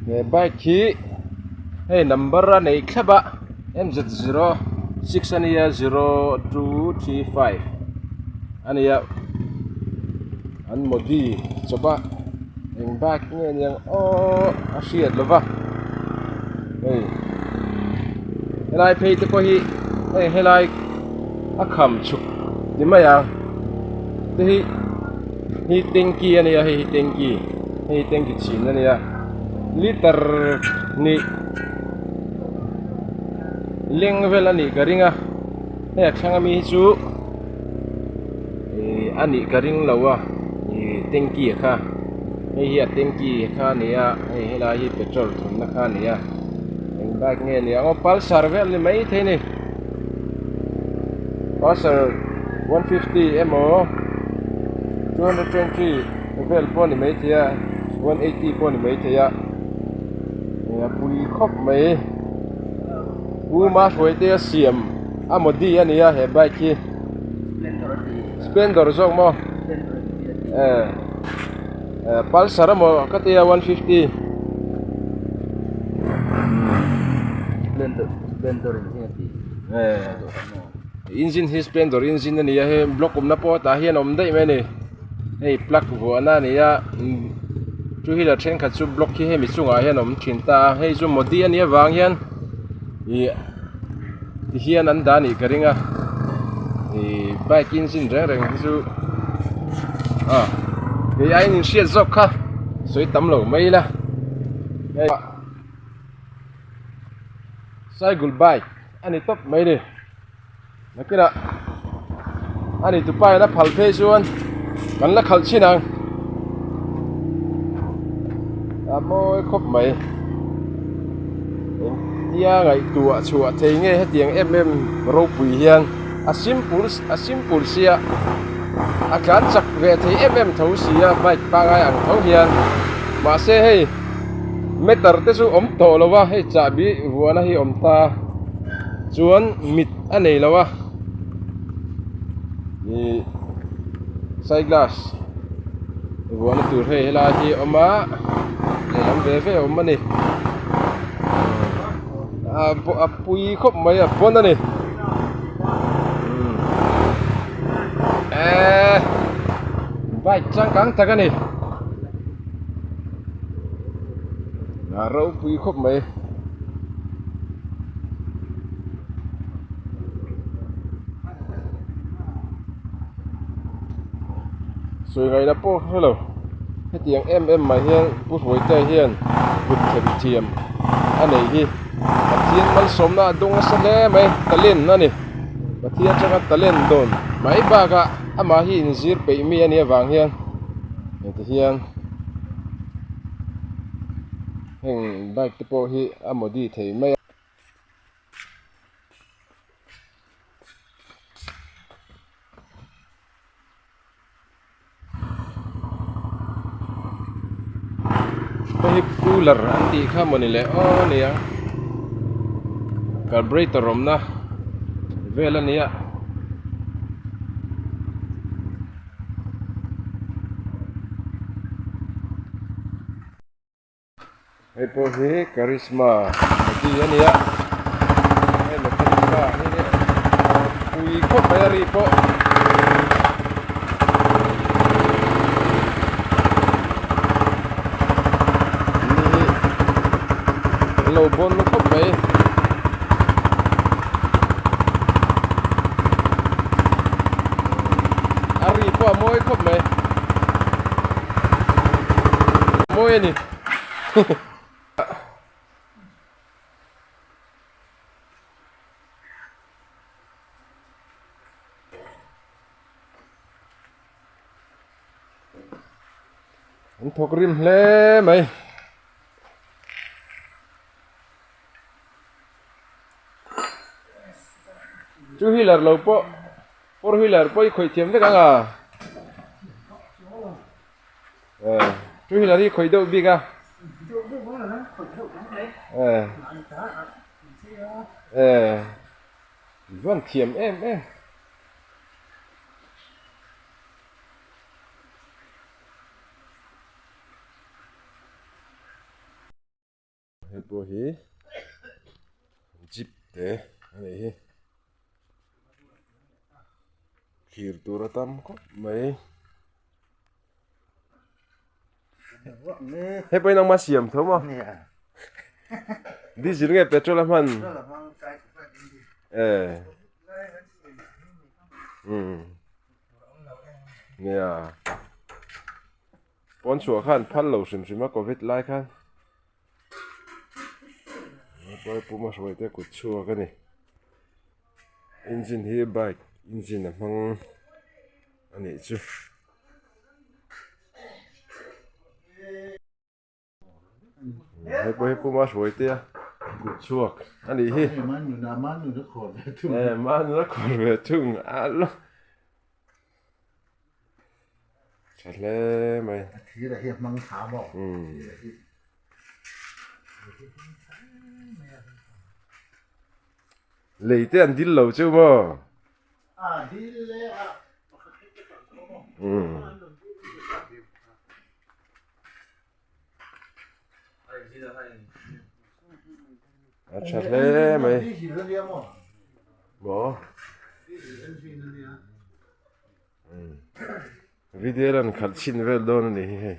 He bike hi hei number a neih thlap a M Z zero six ania zero two three five ania an modi chawp a eng bike nge niang aww a hriat lo va hei helai phei te pawh hi hei helai a kham chhuk ni mai ang te hi hi tanky ania hei hi tanky hei hi tanky chhin ania liter hnih leng vel a nih ka ring a hei a thlang ami hi chu ihh a nih ka ring lo a ihh tanky a kha hei hi a tanky kha a ni a hei helai hi petrol thunna kha a ni a eng bike nge ni ang aw pulsar vel ni maithei a ni pulsar 150 emaw 220 vel pawh a ni maithei a 180 pawh a ni maithei a ih a pui khawp mai u mahruaite a siam a modi a ni a he bike hi splendor zawk maw eh pulsar emaw ka tia 150 splendor engine a ti eh engine hi splendor engine a ni a hei block awmna pawh tah hian a awm daih mai a ni hei plug vuahna a ni a two wheeler thenkhat chu block hi hemi chungah hian a awm thin ta a hei chu modi a nih avang hian ih ti hian an dah a nih ka ring a ih bike engine reng reng hi chu ah kei aiin in hriat zawk kha sawi tam lo mai ila hei cycle bike a ni tawp mai a ni nakinah a ni tupa in a phal phei chuan kan la khalh chin ang a mawi khawp mai engtia ngaihtuah chhuah thei nge hetiang em em ropui hian a simple a simple sia a tlan chak ve thei em em tho sia bike pangngai ang tho hian mahse hei meter te chu awm tawh lo a hei chahbi vuahna hi awm ta chuan mit a nei lo a ih side glass vuahna tur hei helai hi a awm a lehlam ve ve a awm a ni a pui khawp mai a pawn a ni eee bike changkang tak a ni a ropui khawp mai. Sawi ngaihna pawh hre lo hetiang em em mai hian Pu Hruaitea hian kut them thiam a nei hi Pathian malsawmna a dawng nasa hle mai talent a ni Pathian atanga talent dawn mai bakah amah hi inzir peih mi a nih avang hian heti hian. Heng bike te pawh hi a modi thei mai a. Hei hi cooler an tih kha mawni le aw nia carburetor awmna vel a nia. Hei pawh hi karizma modi a nia hei mechanic pa hi pui khawp mai a ri pawh. An lo bawn khawp mai. A ri pawh a mawi khawp mai. Mawi a ni. An thawk rim hle mai. Two wheeler lo pawh four wheeler pawh i khawih thiam vek ang a eh two wheeler hi khawih deuh bik a eh eh vawn thiam em em. Hei pawh hi jeep te a nih hi thlir tur a tam khawp mai. Hei pawh hi nangmah siam tho maw? Diesel nge petrol a hman? Eh. Um. Nia. Pawn chhuah khan phal lo hrim hrim a covid lai khan. Hei puma hruai te kut chhuak a ni. Engine hi bike engine a hmang a nih chu. Hei pawh hi puma hruai te a kut chhuak a nih hi. Manuna khawr ve thung a lo. Tha hle mai. A thir a hi a hmang tha maw? Lei te an dil lo cheu maw? A dil le a. A tha hle mai. Maw? Video an khalh chhin vel dawn a nih hi hei.